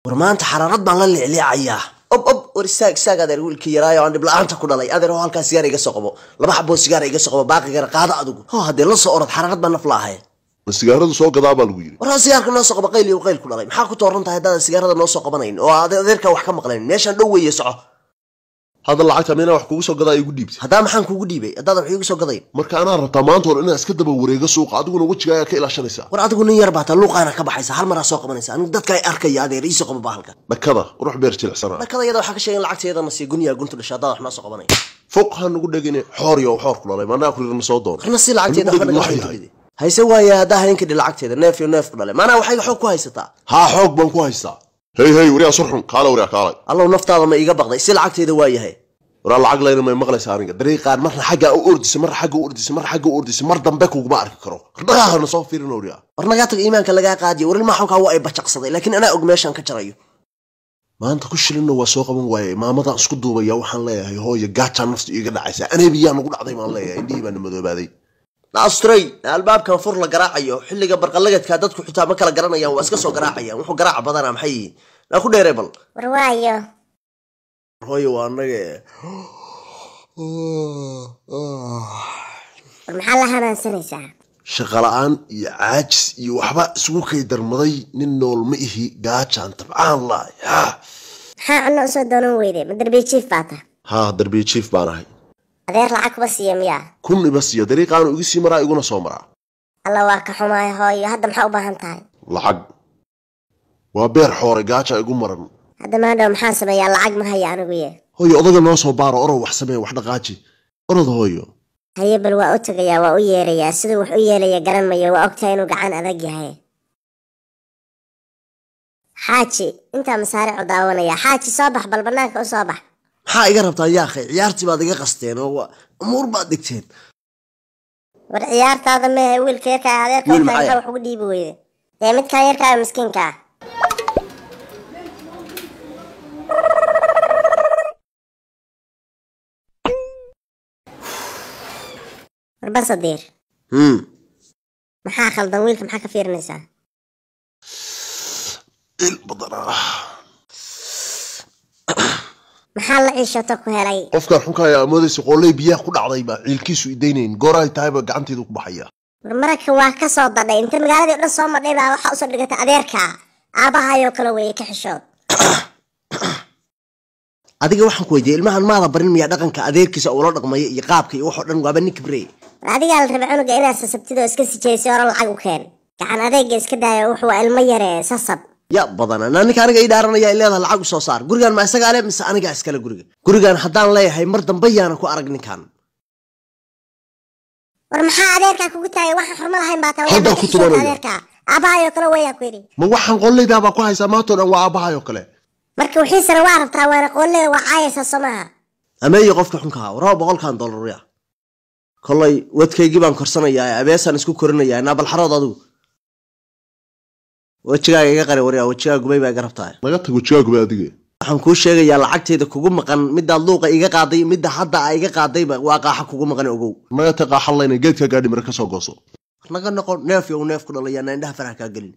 War maanta xaraarad baan la leecleecayaa. Ob ob, war istaag istaag adeer, wiilkii yaraayo aan dhib la'aanta ku dhalay. Adeer, oo halkaa sigaar iga soo qabo, 2 xaboo sigaar iga soo qabo, baaqigana qaada adigu. Ho, haddee la soo orod, xaraarad baan naf la'ahay. Ma sigaaradu soo gadaa baa lagu yidhi? War sigaarka noo soo qabo. Qayl iyo qayl ku dhalay, maxaa ku tooran tahay haddaadan sigaarada noo soo qabanayn oo aad adeerkaa wax ka maqlayn? Meeshaan dhow weeye, soco. Hadda lacagta meynaa wax kugu soo gadaa igu dhiibtay? Haddaa maxaan kugu dhiibay haddaadan wax iigu soo gadayn? Marka anaa rabtaa maanta hore inaan iska daba wareego suuqa, adiguna wejigaagaa ka ilaashanaysaa. War adigu nin yar baataa, luuqaana ka baxaysa, hal maraa soo qabanaysa. Anigu dadka ay arkaya, adeer iisoo qabo bahalka. Dhakada ruux beer jilicsanaa. Dhakada iyada waxaa ka sheegan lacagteedana sii gunyaa guntu dhasha haddaad wax noo soo qabanay. Fuq ha nugu dhegine, xoor yo xoor ku dhalay, maanaa kurirna soo doona. Warna si lacagteeda waxba naga Wax hayn yahay. kadhidi hayse waaya, haddaa hayn kadhi lacagteeda, neef iyo neef ku dhalay, maanaa waxayga xoog ku haysataa. Haa, xoog baan ku haystaa. Hey hey, waryaa surxun, kaala waryaa, kaalay. Allow naftaada ma iiga baqday? Si lacagteeda waa yahay. Waraa lacag layna may maqlaysaa? Aniga dariiqaan marna xaggaa u ordisa, marna xagga u ordisa, marna xagga u ordisa, mar dambe kuguma arki karo. Dhaqaaqana soo fiirin waryaa. War nagaa tag, iimaanka lagaa qaadiyo. War ilmaha xunkaa waa ay bajaqsaday, laakiin anaa og meeshaan ka jarayo. Maanta ku shilinna waa soo qaban waaye. Maamadaan isku duubaya, waxaan leeyahay hooyo, gaajaa nafta iiga dhacaysa, aneebiyaa nagu dhacday baan leeyahay, indhihii baana madoobaaday. Na asturay, na albaabkan fur, la garaacayo xilliga barqalagadka dadku xitaa ma kala garanayaan, waa iska soo garaacayaan. Wuxuu garaaca badanaa maxay yihiin? Naa ku dheeree bal. War waayo. Hooyo, waa annaga. War maxaa la hanaansanaysaa? Shaqo la'aan iyo caajis iyo waxba isugu kay darmaday, nin nool ma ihi, gaajaan tabcaan lahay. Maxaa cunno usoo doonan weyday? Ma darbiye jiif baa ta? Haa, darbiye jiif baan ahay. Adeer lacag kuba siiya miyaa? 1000 iba siiya, dariiqaanu igu sii maraa, iguna soo maraa. Alla waa ka xumaay hooyo, hadda maxaa u baahan tahay? Lacag waa beer xoore, gaaja igu maran. Hadda maandhow maxaan sameeyaa? Lacag ma haya anigu ye. Hooyo, odaga noo soo baaro, orod wax samee, wax dhaqaaji, orod hooyo. Haye bal, waa u tegayaa, waa u yeerayaa. Siduu wax u yeelaya garan mayo, waa ogtahay inuu gacan adag yahay. Xaaji intaa masaaricu daawanaya. Xaaji, soo bax bal, bannaanka u soo bax. Maxaa iga rabtaa yaakhay? Ciyaartii baad iga qasteen oo waa umuur baad dhigteen. War ciyaartaada mehe, wiilka yarkaa adeerka Wiil u tahay maxay? Maxaa wax ugu dhiibi weyde? Dee midkaan yarkaa miskiinka ah. War basadiir. Maxaa khaldan wiilka? Maxaa ka fiirinaysaa? Il badanaa. Maxaa la ciishato ku helay? Qofkaan xunka ayaa moodaysa qooley biyaha ku dhacday baa ciilkiisu idaynayn, goorahay tahayba gacanteedu ku baxaya. War maraka waa ka soo dadhay, inta magaaladii o dhan soo madhay baa waxaa usoo dhigatay adeerka aabbahayoo kale weeye, ka xishood. Adiga waxaan ku weydiiyey, ilmahan maada barin miyaa dhaqanka adeerkiisa ula dhaqmaya iyo qaabka iyo waxoo dhan? Waaba nin kibrey. War adigaa la raba cunuga inaad sasabtid oo iska sijeysay, hore lacag u keen, gacan adeega iska daaya, wuxuu waa ilmo yare, sasab. Ya badana, naa ninka aniga ii dhaaranaya ay leedahay lacag u soo saar. Gurigan ma isagaa le mise anigaa iskale guriga? Gurigan haddaan leeyahay, mar dambe yaana ku arag ninkan. War maxaa adeerkaa kugu taagay? Waxaan xurmo lahayn baa tahay. Halkaa ku tumanaya. Adeerkaa aabbahayoo kale weeyaan ku yidhi. Ma waxaan qolleydaa baa ku haysaa maantoo dhan? Waa aabbahayoo kale. Marka wixiisana waa rabtaa, waana qoolleeda, waa caayaysaa, soo maaha? Ameeyo qofka xunka ahaa, waraba 100-kan dollar ya kollay wadkaygii baan korsanayaa, abeesaan isku korinayaa. Naa balxarood, adigu wejigaaga iga qari. Waryaa, wejigaa gubay baa iga rabtaa. Naga tag, wejigaaguba adige. Waxaan kuu sheegayaa lacagtayda kugu maqan, midaad luuqa iga qaaday, midda hadda a iga qaadayba waa qaaxa kugu maqan, ogow. Naga tag, qaaxan layna, geedka gaadhi mara ka soo gooso. Naga noqon neef yo neef ku dhalayaa, na indhaha faraha kaa gelin.